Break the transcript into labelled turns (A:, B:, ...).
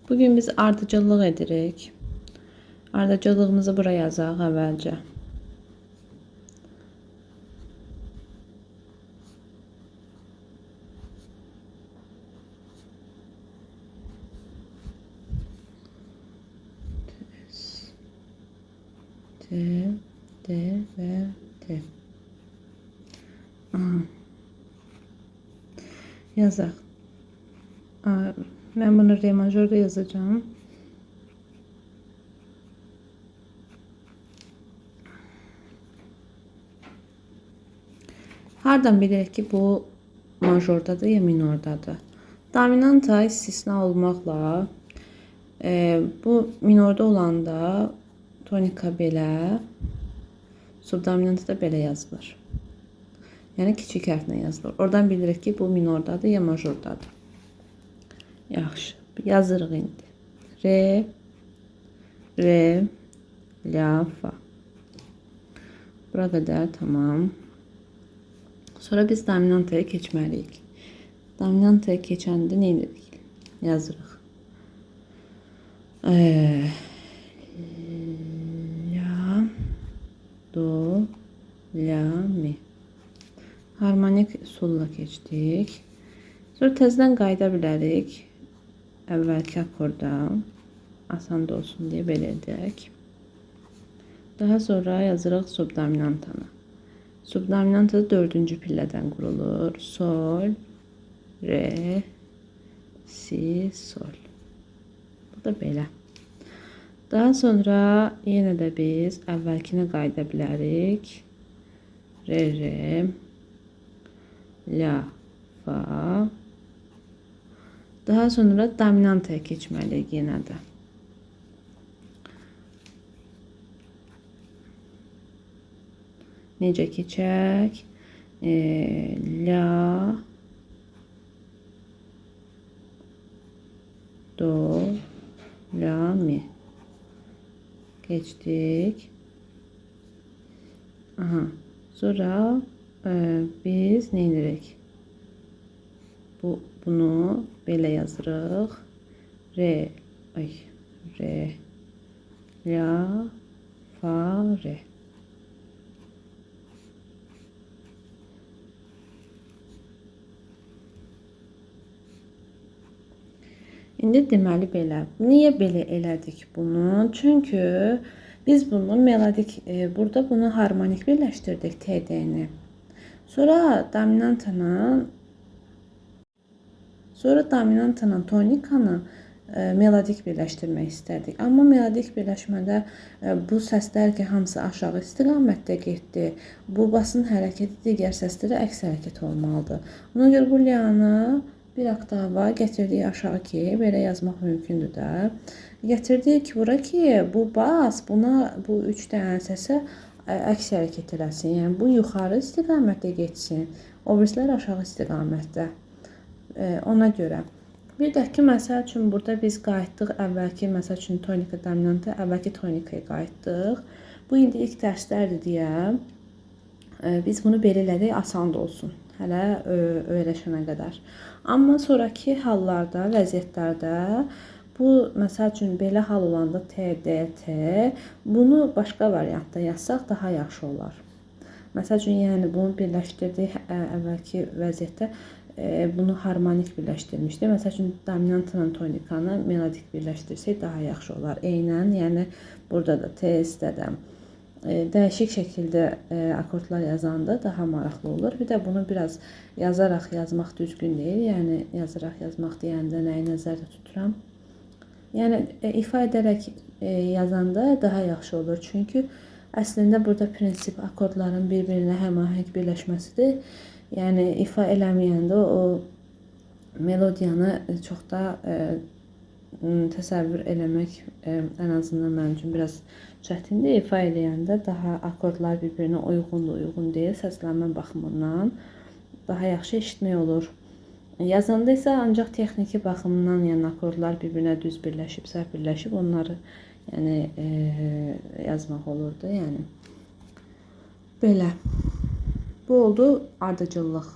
A: Bugün biz ardıcıllıq edirik. Ardıcıllığımızı bura yazaq əvvəlcə. S, T, D və T. Aha. Yazaq. Mən bunu re majorda yazacağım. Hardan bilirik ki, bu majordadır ya minordadır? Dominanta istisna olmaqla bu minorda olanda tonika belə, subdominanta da belə yazılır. Yəni kiçik hərflə yazılır. Oradan bilirik ki, bu minordadır ya majordadır. Yaxşı, yazırıq indi. Re, re, la, fa. Bura qədər tamam. Sonra biz dominantaya keçməliyik. Dominantaya keçəndə nə edirik? Yazırıq. La, do, la, mi. Harmonik solla keçdik. Sonra təzədən qayıda bilərik. Əvvəlki akorda. Asan da olsun deyə belə edək. Daha sonra yazırıq subdominantanı. Subdominanta da dördüncü pillədən qurulur. Sol, re, si, sol. Bu da belə. Daha sonra yenə də biz əvvəlkinə qayıda bilərik. Re, re, la, fa. Daha sonra dominantaya keçməliyik yenə də. Necə keçək? La, do, la, mi. Keçdik. Aha. Sonra biz nə edirik? Bunu belə yazırıq. Re, ay, re, la, fa, re. İndi deməli belə. Niyə belə elədik bunu? Çünki biz bunu melodik, burada bunu harmonik birləşdirdik TD-ni. Sonra dominantanı tonikanı melodik birləşdirmək istədik. Amma melodik birləşmədə bu səslər ki, hamısı aşağı istiqamətdə getdi. Bu basın hərəkəti digər səslərə əks hərəkət olmalıdır. Ona görə bu lianı bir oktava gətirdik aşağı ki, belə yazmaq mümkündür də. Gətirdik bura ki, bu bas buna bu üç dənə səsə əks hərəkət eləsin. Yəni bu yuxarı istiqamətdə getsin, o birislər aşağı istiqamətdə. Ona görə. Bir də ki, məsəl üçün burada biz qayıtdıq əvvəlki, məsəl üçün tonika dominanta, əvvəlki tonikaya qayıtdıq. Bu indi ilk dərslərdir deyə biz bunu belə elədik, asan da olsun. Hələ öyrəşənə qədər. Amma sonrakı hallarda, vəziyyətlərdə bu, məsəl üçün belə hal olanda T, D, T, bunu başqa variantda yazsaq daha yaxşı olar. Məsəl üçün, yəni bunu birləşdirdik əvvəlki vəziyyətdə bunu harmonik birləşdirmişdik. Məsəl üçün, dominantla tonikanı melodik birləşdirsək daha yaxşı olar. Eynən, yəni burada da T-də də dəyişik şəkildə akordlar yazanda daha maraqlı olur. Bir də bunu biraz yazaraq yazmaq düzgün deyil. Yəni yazaraq yazmaq deyəndə nəyi nəzərdə tuturam? Yəni ifa edərək yazanda daha yaxşı olur. Çünki əslində burada prinsip akordların bir-birinə həmahəng birləşməsidir. Yəni ifa eləməyəndə o melodiyanı çox da təsəvvür eləmək ən azından mənim üçün biraz çətindir. İfa eləyəndə daha akordlar bir-birinə uyğundur, uyğun deyil, səslənmə baxımından daha yaxşı eşitmək olur. Yazanda isə ancaq texniki baxımdan, yəni akordlar bir-birinə düz birləşib, səhv birləşib onları yəni yazmaq olurdu, yəni. Belə. Bu oldu ardıcıllıq.